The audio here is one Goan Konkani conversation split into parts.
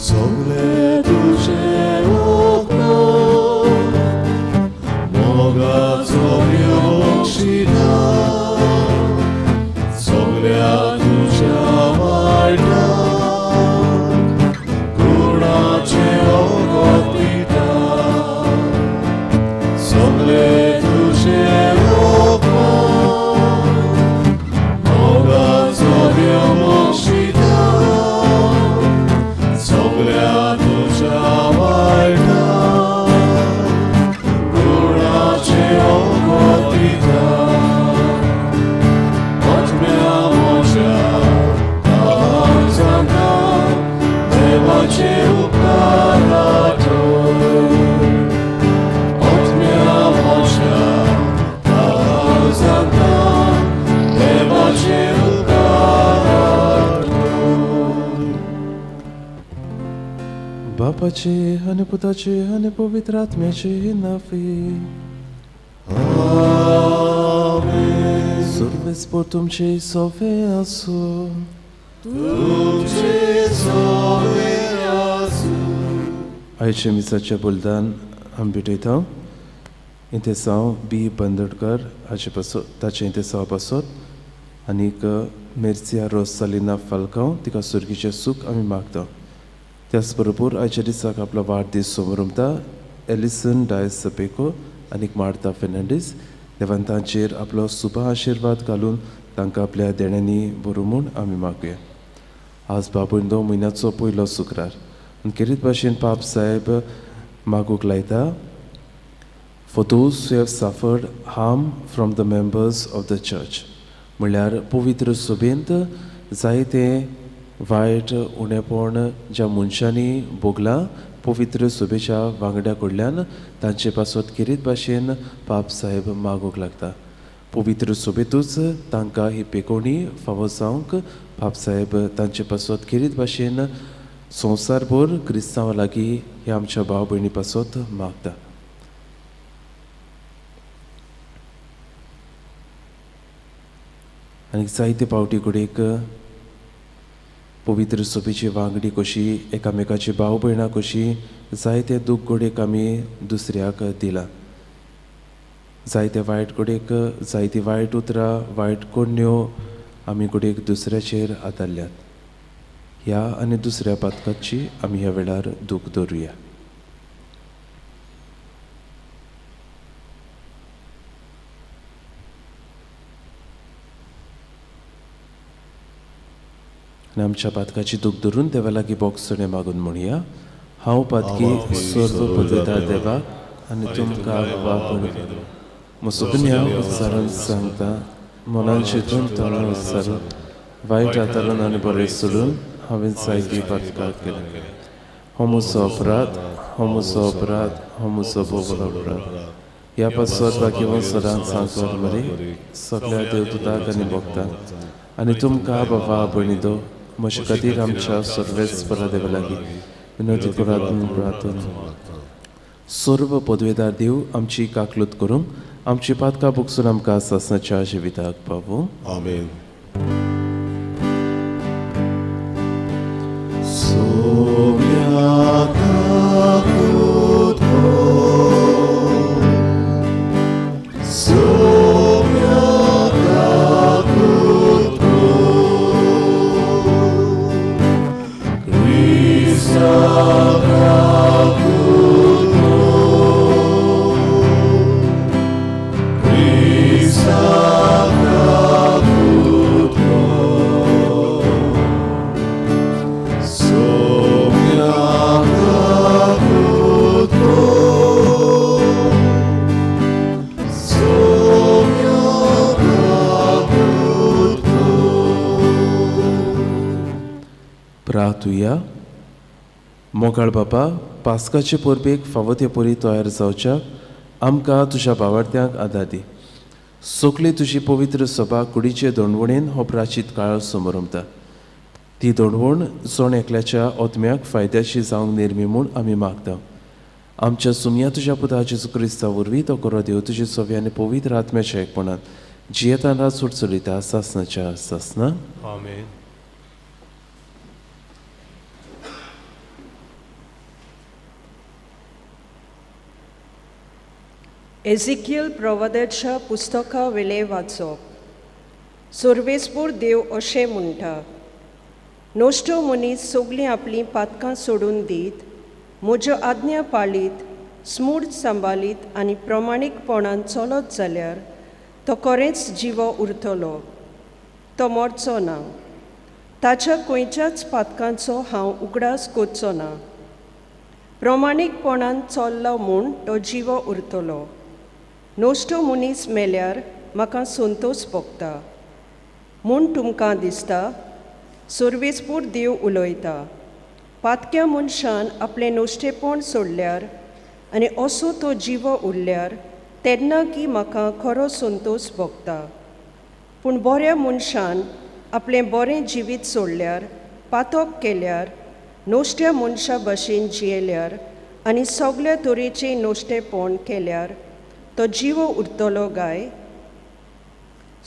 सगळे तुजे उपकार मोगाचो बक्षिता सगळ्या तुज्या वायटाक गुणाचें वखद दिता सगळे तुजे उपकार मोगाचो बक्षिता सगळ्या तुज्या वायटाक गुणाचें वखद दिता आत्म्या म्हज्या काळजांत देवाचे उपकार आठय. आत्म्या म्हज्या काळजांत देवाचे उपकार आठय. बापाचे आनी पुताचे आनी पवित्र आत्म्याचे नांवे. आमेन. सर्वेस्पर तुमचे सोवे आसूं. तुमचे सोवे आसूं. आयचे मिसाचें बलिदान आमी भेटयता. इंतेसांव बी बंदडकर हाचे पासत, ताचें इंतेसांवा पासत आनीक मेर्सिया रोसालिना फाल्कांव तिका सुर्गीचें सूख आमी मागता. त्याच बरोबर आयच्या दिसाक आपलो वाडदीस समरमता एलिसन डायस सपेको आनीक मार्ता फेर्नांडीस. देवान तांचेर आपलो सुबा आशिर्वाद घालून तांकां आपल्या देण्यांनी बरो म्हूण आमी मागुया. आज बाबुंदो म्हयन्याचो पयलो शुक्रार आनी खेरीत भाशेन पाप साहेब मागूंक लायता. For those who have suffered harm from the members of the church, म्हणल्यार पवित्र सभेंत जायते वायट उणेपण ज्या मनशांनी भोगलां पवित्र सभेच्या वांगड्या कडल्यान तांचे पासत खेरीत भाशेन पाप साहेब मागूंक लागता. पवित्र सभेंतूच तांकां ही पेकोवणी फावो जावंक पाप साहेब तांचे पासत खेरीत भाशेन संवसारभर क्रिस्तांवा लागीं ह्या आमच्या भाव भयणी पासत मागता. आनी जायते पावटी घडयेक पवित्र सभेची वांगडी कशी एकामेकाची भाव भयणां कशी जायते दूख घडयेक आमी दुसऱ्याक दिलां. जायते वायट घडयेक जायती वायट उतरां वायट करण्यो आमी घडयेक दुसऱ्याचेर आदारल्यात. ह्या आनी दुसऱ्या पातकाची आमी ह्या वेळार दूख दवरुया. आनी आमच्या पातकाची दूख धरून देवा लागीं बोगसणें मागून म्हणया. हांव पातकी सर्व पदवेदार देवाक आनी तुमकां बाप म्हजो गुन्यांव उच्चारून सांगता. मनान चिंतून तोंडान उच्चारून वायट आतारून आनी बरें सोडून हांवें जायतीं पातकां केलीं. हो म्हजो अपराध, हो म्हजो अपराध, हो म्हजो भोव अपराध. ह्या पासत बाकी सदांच सांगपाक मरे सगळ्या देवदूताक आनी भोगता आनी तुमकां बाबा भयणी दो म्हजे खातीर आमच्या सर्वेच परा देवा लागीं विनवती करात म्हूण प्रार्थना. सर्व पदवेदार देव आमची काकलूत करूंक आमची पातकां भोगसून आमकां सासणाच्या जिविताक पावूं. आमेन. सोम्या काकूत कर, सोम्या काकूत कर, क्रिस्ता काकूत कर, क्रिस्ता काकूत कर, सोम्या काकूत कर, सोम्या काकूत कर. प्रार्थुया. मोगाळ बापा, पास्काचे परबेक फावो ते परी तयार जावच्याक आमकां तुज्या भावार्थ्यांक आदार दी. सगली तुजी पवित्र सभा कुडीचे दोंडवणेन हो प्राचीत काळ समरमता. ती दोंडवण जण एकल्याच्या आत्म्याक फायद्याची जावंक निर्मी म्हूण आमी मागता. आमच्या सुमया तुज्या पुता जेजू क्रिस्ता वरवीं तो करो देव तुजे सव्या आनी पवित्र आत्म्याच्या एकपणान जियेतान रात सुट चलयता सासणाच्या सासना. आमेन. एझिकियल प्रवादाच्या पुस्तका वेलें वाचप. सर्वेस्पूर देव अशें म्हणटा, नश्टो मनीस सगळीं आपलीं पातकां सोडून दीत, म्हज्यो आज्ञा पाळीत, स्मूर्त सांबाळीत आनी प्रमाणीकपणान चलत जाल्यार तो खरेंच जिवो उरतलो, तो मरचो ना. ताच्या खंयच्याच पातकांचो हांव उगडास करचो ना. प्रमाणीकपणान चल्लो म्हूण तो जिवो उरतलो. नश्टो मनीस मेल्यार म्हाका संतोश भोगता म्हूण तुमकां दिसता. सर्वेस्पूर देव उलयता, पातक्या मनशान आपलें नश्टेपण सोडल्यार आनी असो तो जिवो उरल्यार तेन्ना की म्हाका खरो संतोश भोगता. पूण बऱ्या मनशान आपलें बरें जिवीत सोडल्यार, पातक केल्यार, नश्ट्या मनशा भशेन जियेल्यार आनी सगल्या तरेचें नश्टेपण केल्यार तो जिवो उरतलो गाय?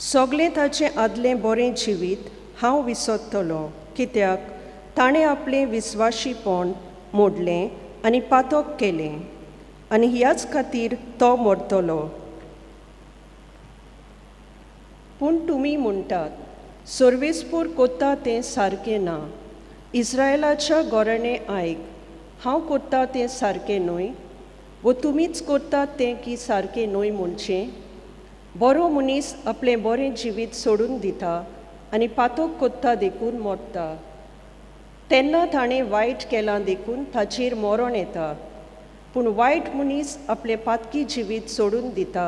सगळें ताचें आदलें बरें जिवीत हांव विसरतलो, कित्याक ताणें आपलें विस्वाशीपण मोडलें आनी पातक केलें आनी ह्याच खातीर तो मरतलो. पूण तुमी म्हणटात, सर्वेस्पूर कोत्ता तें सारकें ना. इस्रायलाच्या गोराणें आयक, हांव कोत्ता तें सारकें न्हय, वो तुमीच कोत्तात तें की सारकें न्हय म्हणचें? बरो मनीस आपलें बरें जिवीत सोडून दिता आनी पातक कोत्ता देखून मरता. तेन्ना ताणें वायट केलां देखून ताचेर मरण येता. पूण वायट मनीस आपलें पातकी जिवीत सोडून दिता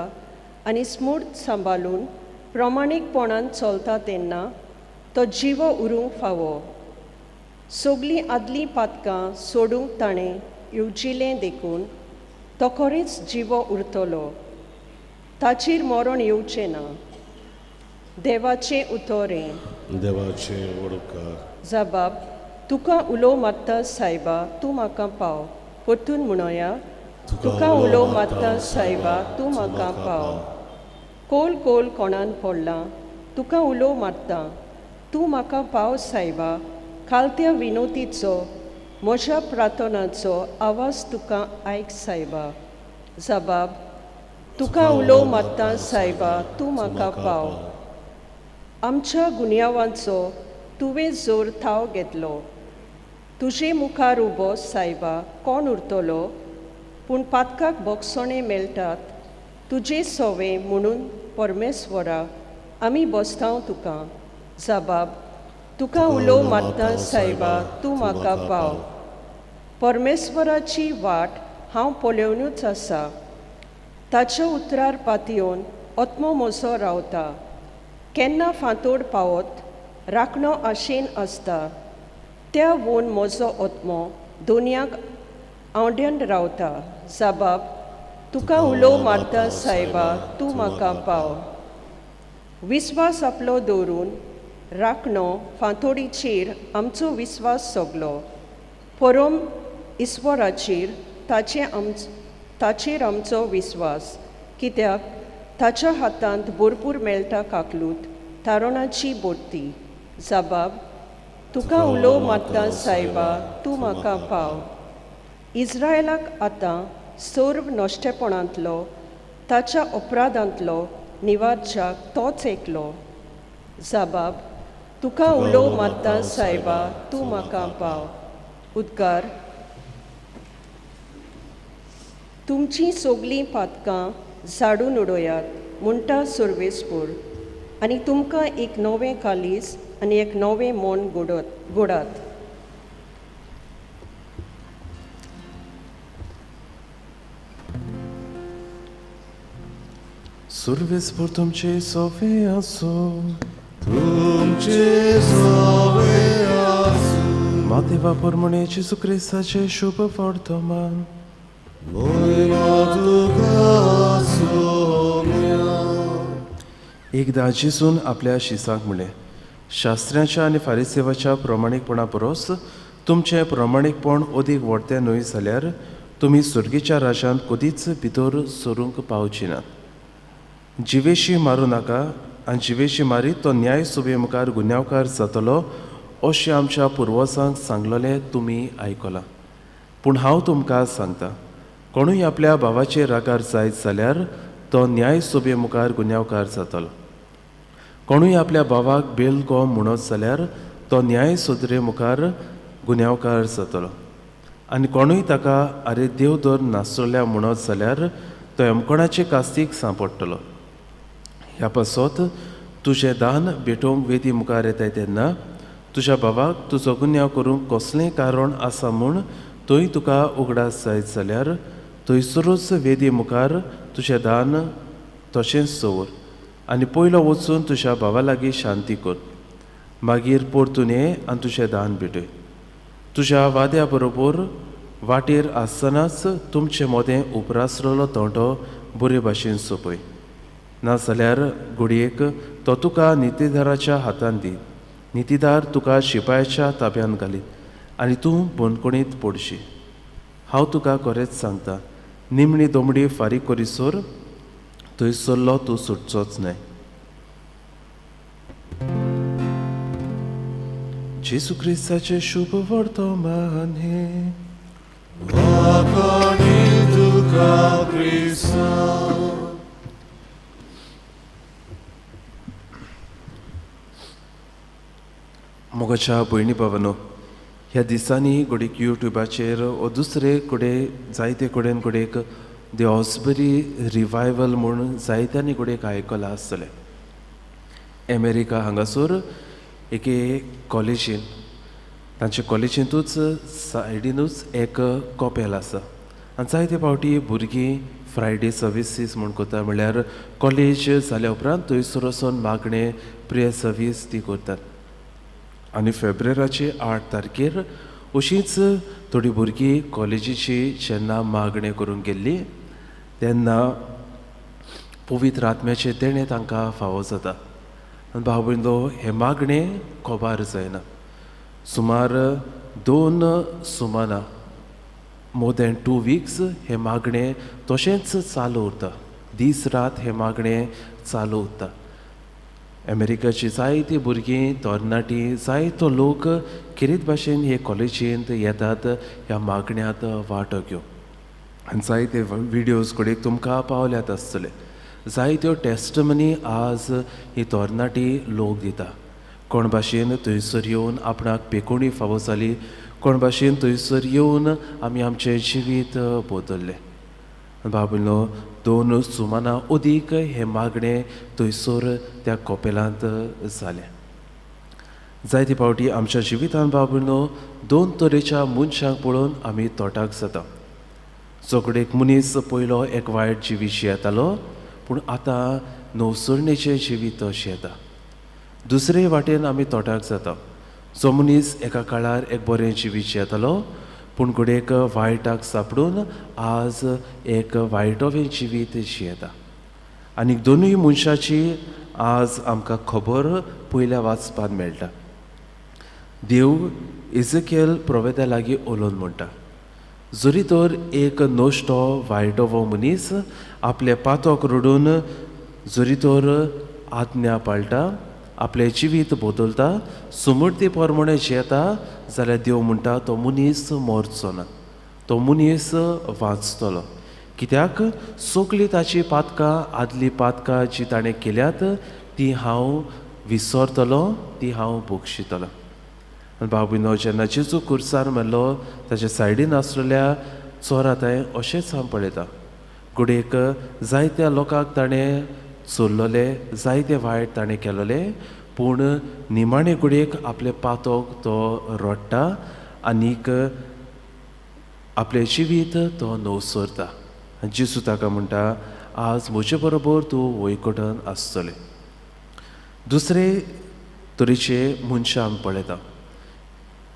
आनी स्मूर्त सांबाळून प्रमाणीकपणान चलता तेन्ना तो जिवो उरूंक फावो. सगळीं आदलीं पातकां सोडूंक ताणें येवजिलें देखून तो खरेंच जिवो उरतलो, ताचेर मरण येवचें ना. देवाचें उतर हें. देवाचें वडकार. जबाब, तुका उलो मारता सायबा, तूं म्हाका पाव. परतून म्हणोया, तुका उलो मारता सायबा, तूं म्हाका पाव. कोल कोल कोणान पडलां, तुका उलो मारता, तूं म्हाका पाव सायबा. खालत्या विनोतीचो म्हज्या प्रार्थनाचो आवाज तुका आयक सायबा. जबाब, तुका उलो मारता सायबा, तूं म्हाका पाव. आमच्या गुन्यांवांचो तुवें जोर थाव घेतलो. तुजे मुखार उबो सायबा कोण उरतलो? पूण पातकाक भोगसणें मेळटात तुजे सोवे म्हणून परमेश्वरा आमी बसतांव तुका. जबाब, तुका उलो मारता सायबा, तूं म्हाका पाव. परमेश्वराची वाट हांव पळोवनूच आसा, ताच्या उतरार पातयेवन आत्मो म्हजो रावता. केन्ना फांतोड पावत राखणो आशेन आसता, त्या वोन म्हजो आत्मो दोनयाक आवड्यान रावता. जबाब, तुका उलो मारता सायबा, तूं म्हाका पाव. विस्वास आपलो दवरून राखणो फांतोडीचेर आमचो विस्वास सगलो, परम ईश्वराचेर ताचेर आमचो विस्वास, कित्याक ताच्या हातांत भरपूर मेळटा काकलूत तारणाची बोटी. जबाब, तुका उलो मारता सायबा, तूं म्हाका पाव. इस्रायलाक आतां सर्व नश्टेपणांतलो ताच्या अपराधांतलो निवारच्याक तोच एकलो. जबाब, तुका उलो मारता सायबा, तूं म्हाका पाव. उद्गार, तुमचीं सगळीं पातकां झाडून उडयात म्हणटा सर्वेस्पूर, आनी तुमकां एक नवें कालीज आनी एक नवें मन गोडात. सर्वेस्पूर तुमचे सोवे आसूं. तुमचे सोवे आसूं. मातेवा परमणे जेजू क्रिस्ताचें शुभ वर्तमान. एकदां जेजून आपल्या शिसांक म्हणलें, शास्त्र्यांच्या आनी फारिसेवाच्या प्रमाणीकपणा परस तुमचें प्रमाणीकपण अदीक व्हडतें न्हय जाल्यार तुमी सुर्गीच्या राजांत कदीच भितर सरूंक पावची नात. जिवेशी मारूं नाका आनी जिवेशी मारीत तो न्याय सभे मुखार गुन्यांवकार जातलो अशें आमच्या पुर्वजांक सांगलेलें तुमी आयकलां. पूण हांव तुमकां सांगता, कोणूय आपल्या भावाचेर रागार जायत जाल्यार तो न्याय सभे मुखार गुन्यांवकार जातलो. कोणूय आपल्या भावाक बेलगो म्हणत जाल्यार तो न्याय सदरे मुखार गुन्यांवकार जातलो. आनी कोणूय ताका आरे देव दर नासतल्या म्हणत जाल्यार तो यमकोणाचे कास्तीक सांपडटलो. ह्या पासत तुजें दान भेटोवंक वेदी मुखार येताय तेन्ना तुज्या भावाक तुजो गुन्यांव करूंक कसलेंय कारण आसा म्हूण थंय तुका उगडास जायत जाल्यार थंयसरूच वेदी मुखार तुजें दान तशेंच दवर आनी पयलो वचून तुज्या भावा लागीं शांती कर. मागीर परतून ये आनी तुजें दान भेटय. तुज्या वाद्या बरोबर वाटेर आसतनाच तुमचे मोदें उपरासलेलो तोंटो बरे भाशेन सोंपय. नाजाल्यार घडयेक तो तुका नितीदाराच्या हातान दी, नितीदार तुका शिपायाच्या ताब्यान घालीत आनी तूं बंदखणींत पडशी. हांव तुका खरेंच सांगता, निमणी दोमडी फारीक करीसर थंयसरलो तूं सुटचोच न्हय. जेजू क्रिस्ताचें शुभ वर्तमान हें. मोगाच्या भयणी भावानो, ह्या दिसांनी घडयेक युट्यूबाचेर वो दुसरे कडेन जायते कडेन घडयेक the ऑस्बरी रिवायवल म्हूण जायत्यांनी घडयेक आयकलां आसतलें. अमेरिका हांगासर एके कॉलेजीन, तांचे कॉलेजींतूच सायडीनूच एक कॉपेल आसा आनी जायते फावटी भुरगीं फ्रायडे सर्विसीस म्हूण करता, म्हणल्यार कॉलेज जाल्या उपरांत थंयसर वचोन मागणें प्रेयर सर्वीस ती करतात. आनी फेब्रेराचे 8 तारखेर अशींच थोडीं भुरगीं कॉलेजीची जेन्ना मागणें करूंक गेल्ली तेन्ना पवित्र आत्म्याचें देणें तांकां फावो जाता. आनी भाव भयणो, हें मागणें कोबार जायना. सुमार 2 सुमानां, मोर दॅन 2 वीक्स हें मागणें तशेंच चालू उरता. दीस रात हें मागणें चालू उरता. अमेरिकाची जायतीं भुरगीं, तरणाटीं, जायतो लोक खेरीत भाशेन हे कॉलेजींत येतात ह्या मागण्यांत वांटो घेवंक. आनी जायते विडियोज कडेन तुमकां पावल्यात आसतले. जायत्यो टेस्टमनी आज ही तरणाटी लोक दिता. कोण भाशेन थंयसर येवन आपणाक पेकोणी फावो जाली, कोण भाशेन थंयसर येवन आमी आमचें जिवीत बदल्लें. बाबुलो, 2 सुमानां अदीक हें मागणें थंयसर त्या कपेलांत जालें. जायते फावटी आमच्या जिवितांत बाबुलो 2 तरेच्या मनशांक पळोवन आमी तोटाक जाता. सगळेक मनीस पयलो एक वायट जिवीत जियेतालो, पूण आतां नवसरणेचें जिवीत जियेता. दुसरे वाटेन आमी तोटाक जाता. जो मनीस एका काळार एक बरें जिवीत जियेतालो, पूण घडयेक वायटाक सापडून आज एक वायटोवें जिवीत जियेता. आनी दोनूय मनशाची आज आमकां खबर पयल्या वाचपाक मेळटा. देव इजकेल प्रोवेदा लागीं उलोवन म्हणटा, जरी तर एक नश्टो वायटोवो मनीस आपले पातक रडून जरी तर आज्ञा पाळटा, आपलें जिवीत बदलता, समृद्धी प्रमाणे जियेता जाल्यार देव म्हणटा तो मनीस मरचो ना, तो मनीस वाचतलो. कित्याक सगळीं ताची पातकां, आदलीं पातकां जी ताणें केल्यात ती हांव विसरतलो, ती हांव बक्षितलो. आनी भाव भयणो, जेन्ना जेजू कुर्सार मेल्लो ताच्या सायडीन आसलेल्या चोरा थंय अशेंच हांव पळयता. घडयेक जायत्या लोकांक ताणें चोरलोले, जायते वायट ताणें केलोले, पूण निमाणे घडयेक आपले पातक तो रडटा आनीक आपलें जिवीत तो नवसरता. आनी जेजू ताका म्हणटा, आज म्हजे बरोबर तूं वयकटन आसतलें. दुसरे तरेचे मनशां आमी पळयता.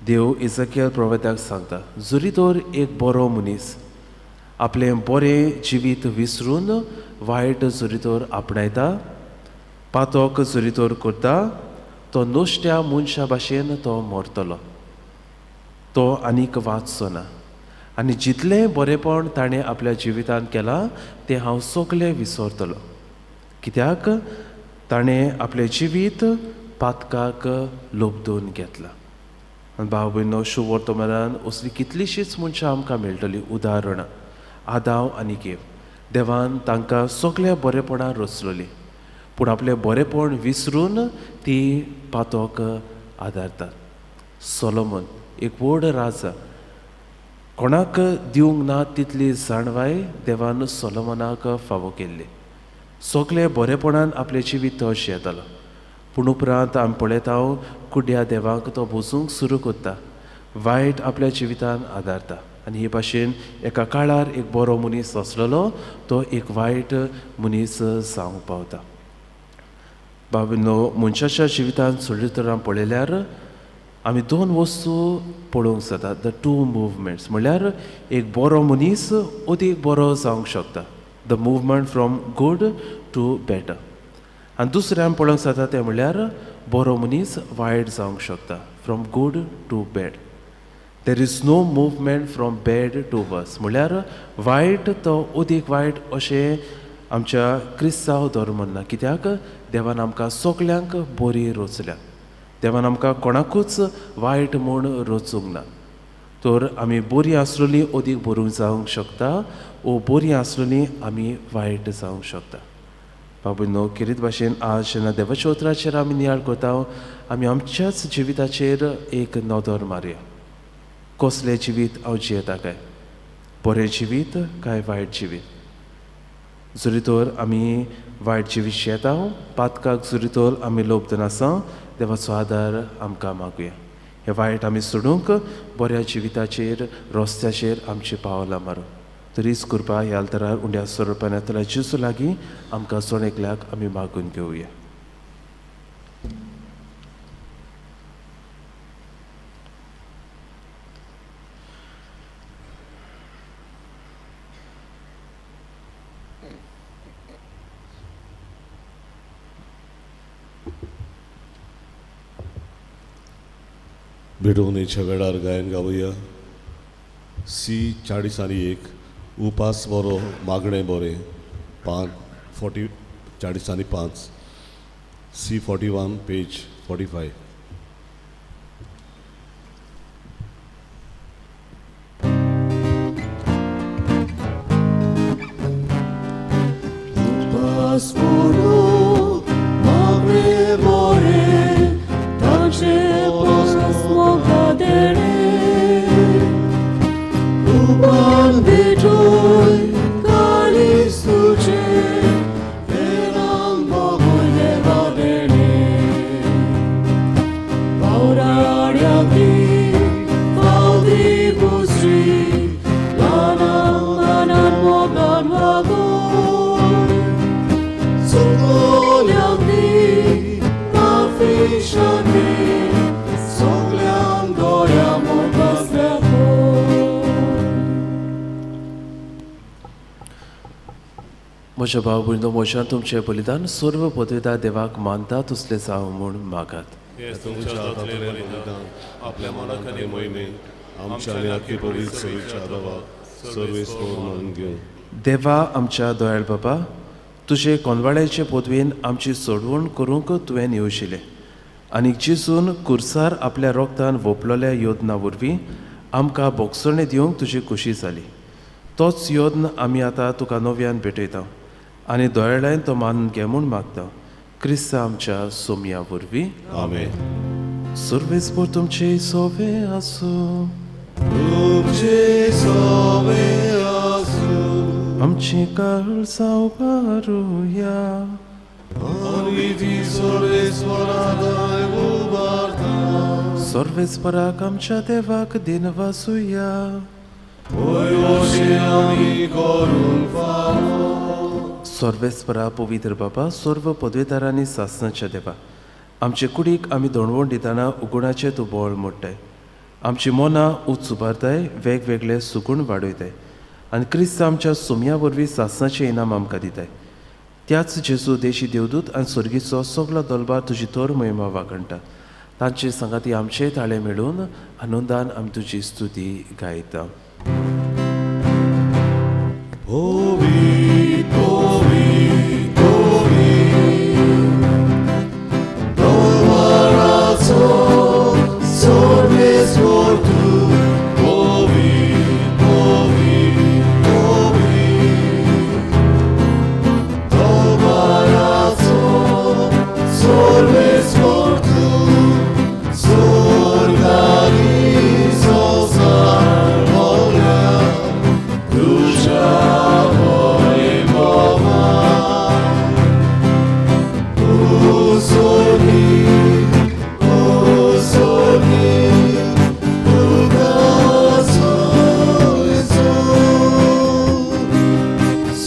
देव इजकियल प्रोवेताक सांगता, जरी तर एक बरो मनीस आपलें बरें जिवीत विसरून वायट जरी तर आपणायता, पातक जरी तर करता, तो नश्ट्या मनशा भाशेन तो मरतलो, तो आनीक वाचचो ना. आनी जितलें बरेंपण ताणें आपल्या जिवितांत केलां तें हांव सगळें विसरतलो. कित्याक ताणें आपलें जिवीत पातकाक लोबदून घेतलां. आनी भाव भयणो, शुभ वर्तमानान असलीं कितलींशींच मनशां आमकां मेळटलीं उदाहरणां. आदाव आनी एव. देवान तांकां सगळ्या बरेपणान रचलोली, पूण आपलें बरेपण विसरून ती पातोक आदारतात. सोलोमन एक व्हड राजा, कोणाक दिवंक ना तितली जाणवाय देवान सोलोमनाक फावो केल्ली. सगळे बरेपणान आपलें जिवीत तो जियेतालो, पूण उपरांत आमी पळयता कुड्या देवाक तो बसूंक सुरू करता, वायट आपल्या जिवितान आदारता. आनी हे भाशेन एका काळार एक बरो मनीस आसलेलो तो एक वायट मनीस जावंक पावता. बाबीनो, मनशाच्या जिवितान सोडली तर आमी पळयल्यार आमी दोन वस्तू पळोवंक जाता, the two movements. म्हणल्यार एक बरो मनीस अदीक बरो जावंक शकता, the movement from good to better. आनी दुसरें आमी पळोवंक जाता तें म्हणल्यार बरो मनीस वायट जावंक शकता, from good to bad. There is no movement from bad to worse. म्हणल्यार वायट तो अदीक वायट अशें आमच्या क्रिस्तांव धर्मान ना. कित्याक देवान आमकां सगल्यांक बरी रचल्या, देवान आमकां कोणाकूच वायट म्हूण रचूंक ना. तर आमी बरी आसलेली अदीक बरूंक जावंक शकता ओ बरी आसलेली आमी वायट जावंक शकता. बाबूनो, खेरीत भाशेन आज जेन्ना देवाच्या उतराचेर आमी नियाळ करता, आमी आमच्याच जिविताचेर एक नदर मारया. कसलें जिवीत हांव जियेता काय, बरें जिवीत काय वायट जिवीत? जरी तर आमी वायट जिवीत जियेता, पातकाक जरी तर आमी लोबदन आसा, देवाचो आदार आमकां मागुया. हे वायट आमी सोडूंक बऱ्या जिविताचेर रस्त्याचेर आमची पावलां मारूं. तरीच कृपा ह्या आल्तरार उंड्या स्वरुपान येतल्या जेजू लागीं आमकां जण एकल्याक आमी मागून घेवया. भेटवणेच्या वेळार गायन गावया. सी 41 उपास बरो मागणें बरें 5 40 45 सी 41 पेज 45. उपास बरो मागणें बरें ताचे म्हज्या भाव भयणो, म्हज्यान तुमचें बलिदान सर्व पदवेदार देवाक मानता तसलें जावं म्हूण मागात. आपल्या मनाक आनी मोहिमेन आमच्या आनी आखी पवित्र सेवेच्या देवाक सर्वेस्पर मानून घेवं. देवा आमच्या दयाळ बाबा, तुजे कोनवाळ्याचे पदवेन आमची सोडवण करूंक तुवें येवशिलें आनी जेजून कुर्सार आपल्या रोगतान वोपलोल्या योजना वरवीं आमकां बोगसणे दिवंक तुजी खोशी जाली. तोच योद्न आमी आतां तुका नव्यान भेटयता आनी दयाळान तो मानून घे म्हूण मागता. क्रिस्ता आमच्या सोमया वरवीं. आमेन. सर्वेस्पर तुमचे सोवे आसूं. तुमचे सोवे आसूं. आमची काळ सावकारुया. आनी ती सर्वेस्परा दैव उबारता. सर्वेस्पराक आमच्या देवाक दिन वासुया. सर्वेस्परा पवित्र बाबा, सर्व पदवेदारांनी सासनाच्या देवा, आमचे कुडीक आमी दोणवण दितना उगुणाचें तूं बळ मोडटाय, आमची मनां उंच उबारताय, वेगवेगळे सुगूण वाडयताय आनी क्रिस्त आमच्या सोमया वरवीं सासनाचें इनाम आमकां दिताय. त्याच जेजू देशी देवदूत आनी स्वर्गीचो सगलो दलबार तुजी थोर महिमा वागणटा. तांचे सांगाती आमचे ताळे मेळून आनंदान आमी तुजी स्तुती गायता. Service for two, Ovi, Ovi, Ovi. सर्वेस्पर तूं स्वर्गानी संवसार भोंवल्या तुज्या वैभवान तूं स्वर्गी तूं स्वर्गी तुका सोयसो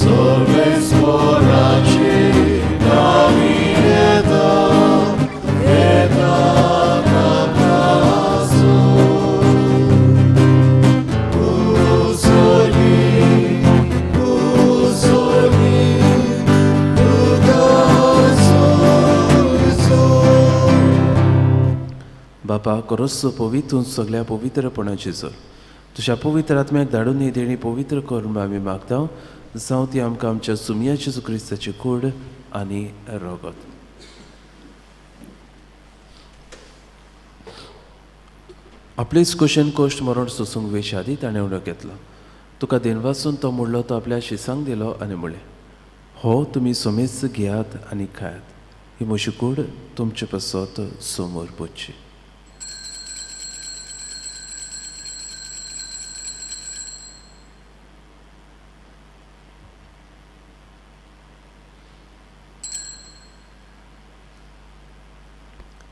सर्वेस्पराची नामी येता येता काकासो तूं स्वर्गी तूं स्वर्गी तुका सोयसो. बापा करोसो पवित्र सगळ्या पवित्रपणाची जोर तुज्या पवित्र आत्म्याक धाडून ही देणी पवित्र कर म्हूण आमी मागता, जावं ती आमकां आमच्या सुमया जेजू क्रिस्ताची कूड आनी रगत. आपलेच कुशेन कोश्ट मरण सोसूंक वेच्या आदी ताणें उडो घेतलो. तुका देनवासून तो मुडलो तो आपल्या शिसांक दिलो आनी म्हणलें, हो तुमी सोमेस्त घेयात आनी खायात, ही म्हजी कूड तुमचे पासत समोर पोचची.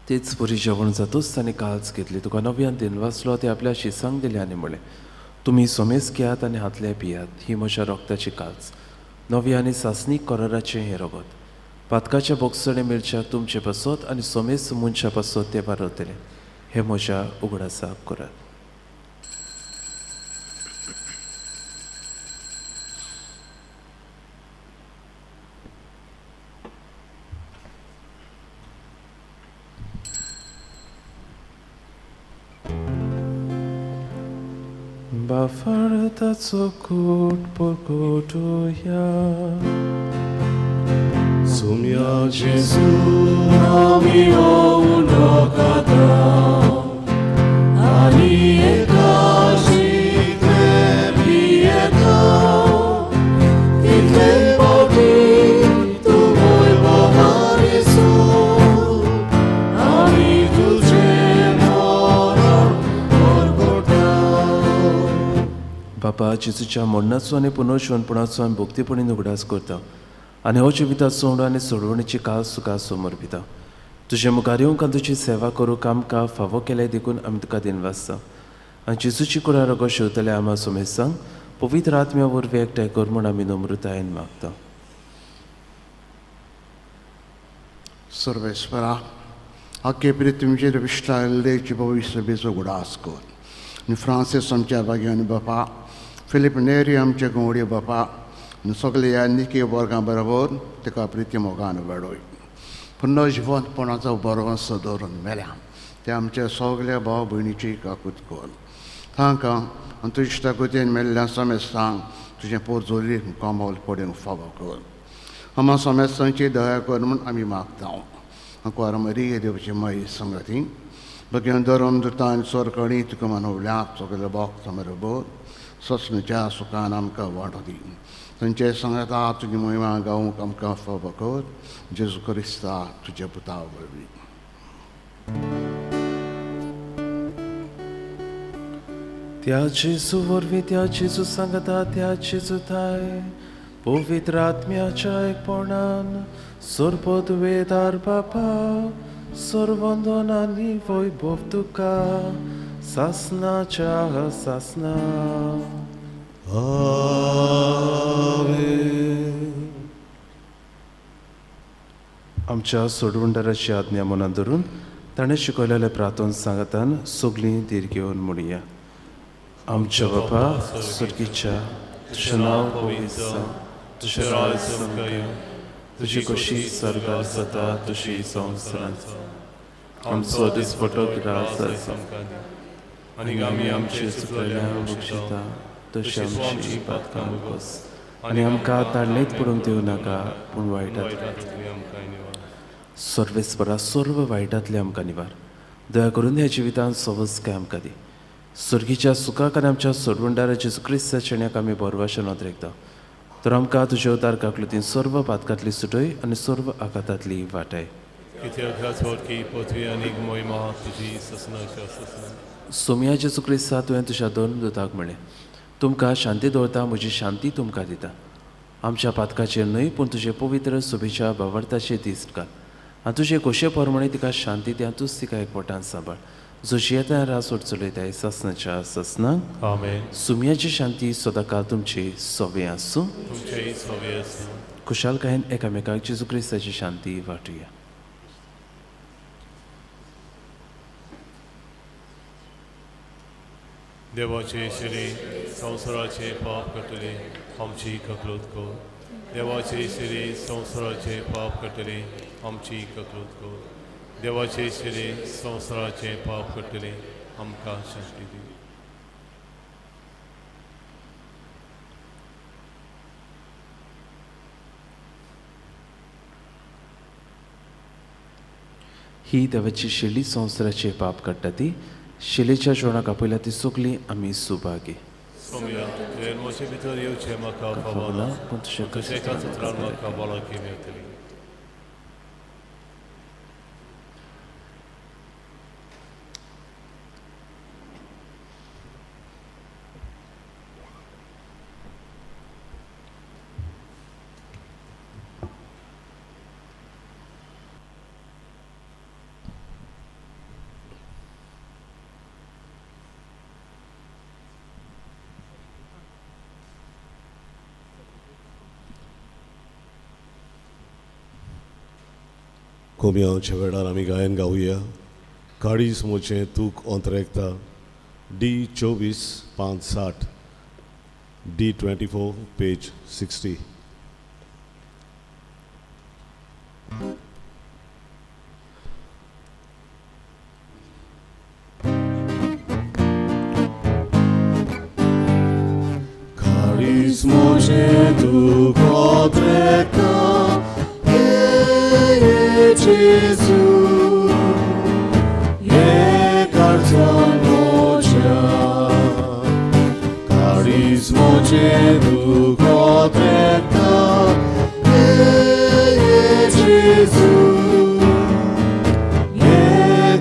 तेच परी जेवण जातूच ताणें काळज घेतली, तुका नव्यान दिनवासलो, ते आपल्या शिसांक दिलें आनी म्हणलें, तुमी सोमेस घेयात आनी हातले पियात, ही म्हज्या रक्ताची काळज, नव्या आनी सासणीक कराराचें हें रगत, पातकाच्या बोगसणे मिरच्याक तुमचे पासत आनी सोमेस मनशा पासत तें पारवतलें, हें म्हज्या उगडासाक करात. बाफारताचो कूट परगटुया. सुम्या जेजू आमी उलो खाता आनी एका शितले पियेता तितले पावटी तूं वैभवान येसू आमी तुजें मरण परगटा. बापा जेजूच्या मरणाचो आनी पुनर्जिवनपणाचो आमी भक्तीपणी उगडास करता आनी हो जिविताचो उंडो आनी सोडवणीची काळ तुका समर्पिता. तुजे मुखार येवंक आनी तुजी सेवा करूंक आमकां फावो केलें देखून आमी तुका दिनवासता आनी जेजूची कुडा रगत शेवतले आमा सोमेसांक पवित्र आत्म्या वरवीं एकठांय कर म्हूण आमी नम्रतायेन मागता. सर्वेस्परा आखे प्रिथ्वीचेर विश्टायल्लेची भविश्य बेचो उगडास कर आनी फ्रांसीस आमच्या भाग्यान बापा, फिलीप नेरी आमचे गवडे बापा आनी सगळे ह्या निके वर्गां बरोबर ताका प्रिती मोगान वाडय. पुनर्जिवंतपणाचो बरोवंस दवरून मेल्या ते आमच्या सगल्या भाव भयणीची काकूत कर. तांकां आनी तुज्या ताकतीन मेल्ल्या समेस्तांक तुजें पोरजोली कमल पडूंक फावो कर. आमा समेस्तांची दया कर म्हूण आमी मागता. आंकवार मरिये देवची माई संगती बघ्यान धरम दुतान सोरकणी तुका मनवल्या सगळे भक्त बरोबर ससनच्या सुखान आमकां वांटो दी. तांचे सांगाता तुजी महिमा गावंक आमकां फावो कर. जेजू क्रिस्ता तुज्या पुता वरवीं. त्या जेजू वरवीं, त्या जेजू सांगता, त्या जेजू थाय पवित्र आत्म्याच्या एकपणान सर्वोत्वेदार बापा सर्वंदन आनी वैभव तुका सासनाच्या सासना. आमेन. आमच्या सोडवणदाराची आज्ञा मनात धरून ताणें शिकयलेलें प्रार्थन सांगातान सगळीं धीर घेवन म्हणया. आमच्या बापा स्वर्गीच्या, तुजें नांव पवित्र जावं, तुजें राज्य आमकां येवं, तुजी खोशी स्वर्गार जाता तशी संवसारांत जावं. आमचो दिसपटो ग्रास आयज आमकां दी आनी आमी आमचे चुकलेल्या बक्षिता तशी आमची पातकां बस आनी आमकां ताळणेंत पडूंक दिवं नाका, पूण वायटांतलें आमकां निवार. सर्वेस्परा सर्व वायटांतलें आमकां निवार. दया करून ह्या जिवितांत सवस्काय आमकां दी. स्वर्गीच्या सुखाक आनी आमच्या सोडवणदारा जेजू क्रिस्ताच्या शेण्याक आमी बरवाशे नदरेकता तर आमकां तुज्या उदार काकलुतीन सर्व पातकांतली सुटय आनी सर्व आघातांतली वाटाय. कित्याक ह्याच वरकी पृथ्वी आनी मोहिमा तुजी ससनाच्या ससना. सोमया जेजू क्रिस्ता, तुवें तुज्या दोन दुताक म्हळें, तुमकां शांती दवरता, म्हजी शांती तुमकां दिता. आमच्या पातकाचेर न्हय पूण तुजे पवित्र सुबेच्या भावार्थाचेर दिश्ट घाल आनी तुजे खोशे प्रमाणे तिका शांती दी आनी तूंच तिका एकवटान सांबाळ, जो जियेता रासोट चलयताय ससनाच्या ससनाक. आमेन. सुमयाची शांती सदांकाळ तुमची सोबें आसूं. तुमचेय सोबें आसूं. खुशालकायेन एकामेकाक जेजू क्रिस्ताची शांती वांटुया. देवाचे शिरे संवसाराचे पाप काडटले आमची ककलूत कर. देवाचे शिरे संवसाराचे पाप काडटले आमची ककलूत कर. देवाचे शिरे संवसाराचे पाप काडटले आमकां शांती दी. ही देवाची शेली संवसाराचे पाप काडटा ती शेलेच्या जेवणाक आपयल्या ती सगळी आमी सुभागी. सोम्या, तुवें म्हजे भितर येवचें म्हाका फावना, पूण तुज्या तुज्या एकाच उतरान म्हाका भलायकी मेळटली. कोमियांच्या वेळार आमी गायन गावया. काळीज मोचें तूक ओंतरेकता, डी 24 5 60, डी 24 पेज 60. काळीज मोचें तूक ओंतरेकता, Gesù, ye kartanocha, carismo cedu cotreta, ye Gesù, ye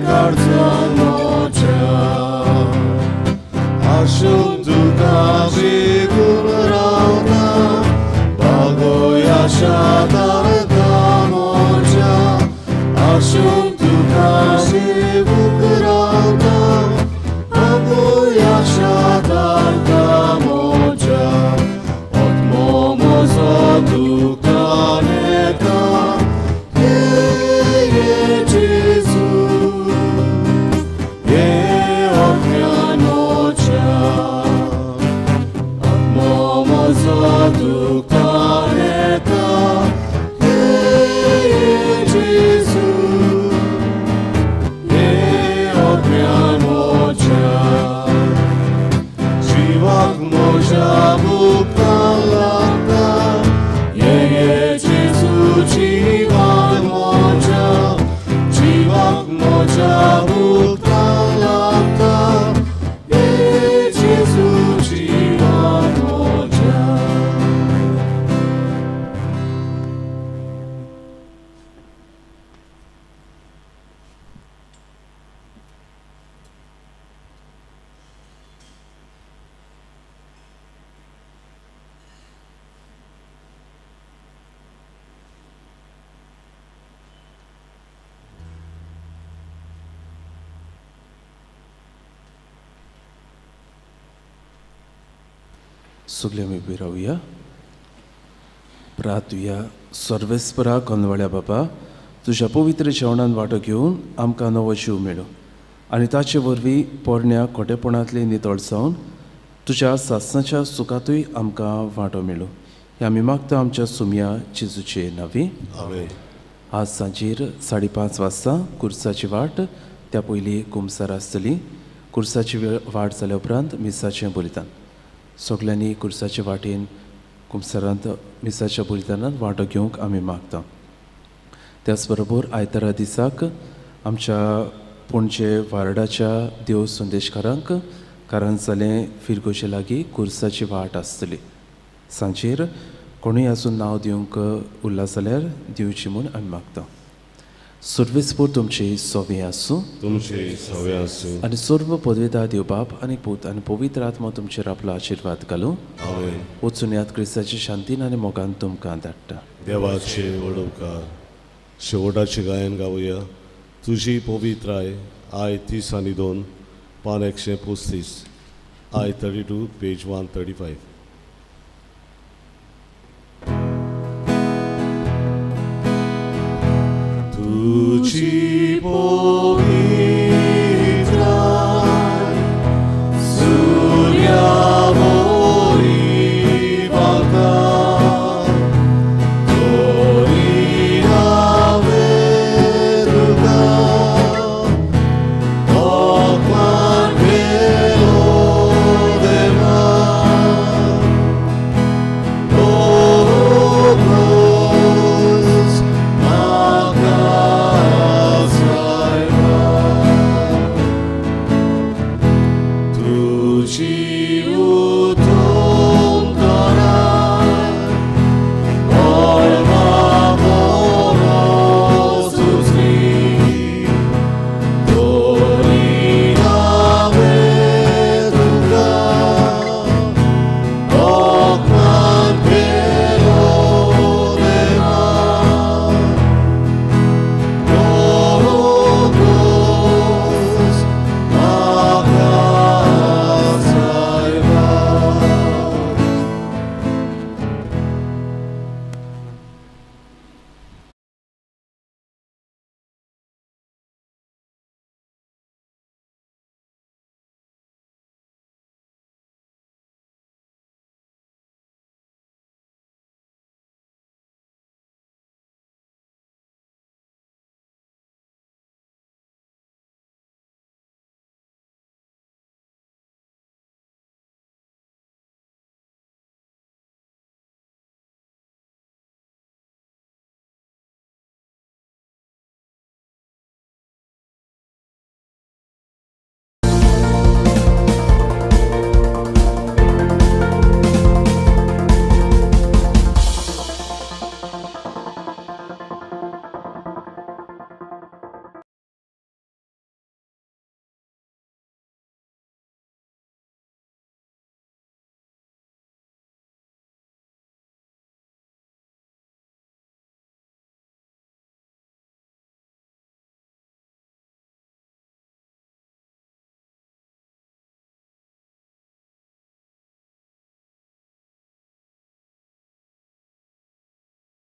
kartanocha, ashundu kavi gulrauta, bagoya shadarta mocha. Ashuntu kashi bukrata, abuya shadarta mocha, otmo mozotu kaneka, ye Jesu, ye oknyanocha, otmo mozotu kaneka, ye Jesu. Život moža buktalata, je Jesu život moža, život moža buktalata, je Jesu život moža. सगळे आमी उबी रावया. प्रार्थुया. सर्वेस्परा कोनवाळ्या बाबा, तुज्या पवित्र जेवणान वांटो घेवन आमकां नवो जीव मेळो आनी ताचे वरवीं पोरण्या खोटेपणांतली नितळ जावन तुज्या सासणाच्या सुखांतूय आमकां वांटो मेळो. हें आमी मागता आमच्या सुमया जेजूचे नांवी. आमेन. आज सांजेर 5:30 वाजता कुर्साची वाट, त्या पयलीं कुमसार आसतली. कुर्साची वाट जाल्या उपरांत मिसाचें बलिदान. सगल्यांनी कुर्साचे वाटेन कुमसारांत मिसाच्या बलिदानांत वांटो घेवंक आमी मागता. त्याच बरोबर आयतारा दिसाक आमच्या पणजे वार्डाच्या देव संदेशकारांक कारांजालें फिरगोशे लागीं कुर्साची वाट आसतली. सांजेर कोणूय आजून नांव दिवंक उरला जाल्यार दिवची म्हूण आमी मागता. सर्वेस्पोर तुमची सोवी आसूं, तुमचे सवे आसूं. आनी सर्व पदवेदार देव बाप आनी पूत आनी पवित्र आत्मो तुमचेर आपलो आशिर्वाद घालूं. आमेन. वचून याद क्रिस्ताची शांतीन आनी मोगान तुमकां धाडटा. देवाचे व्हड उपकार. शेवटाचें गायन गावया. तुजी पवित्राय I 32, पान 135, I 32 page 135. तुजी पवित्राय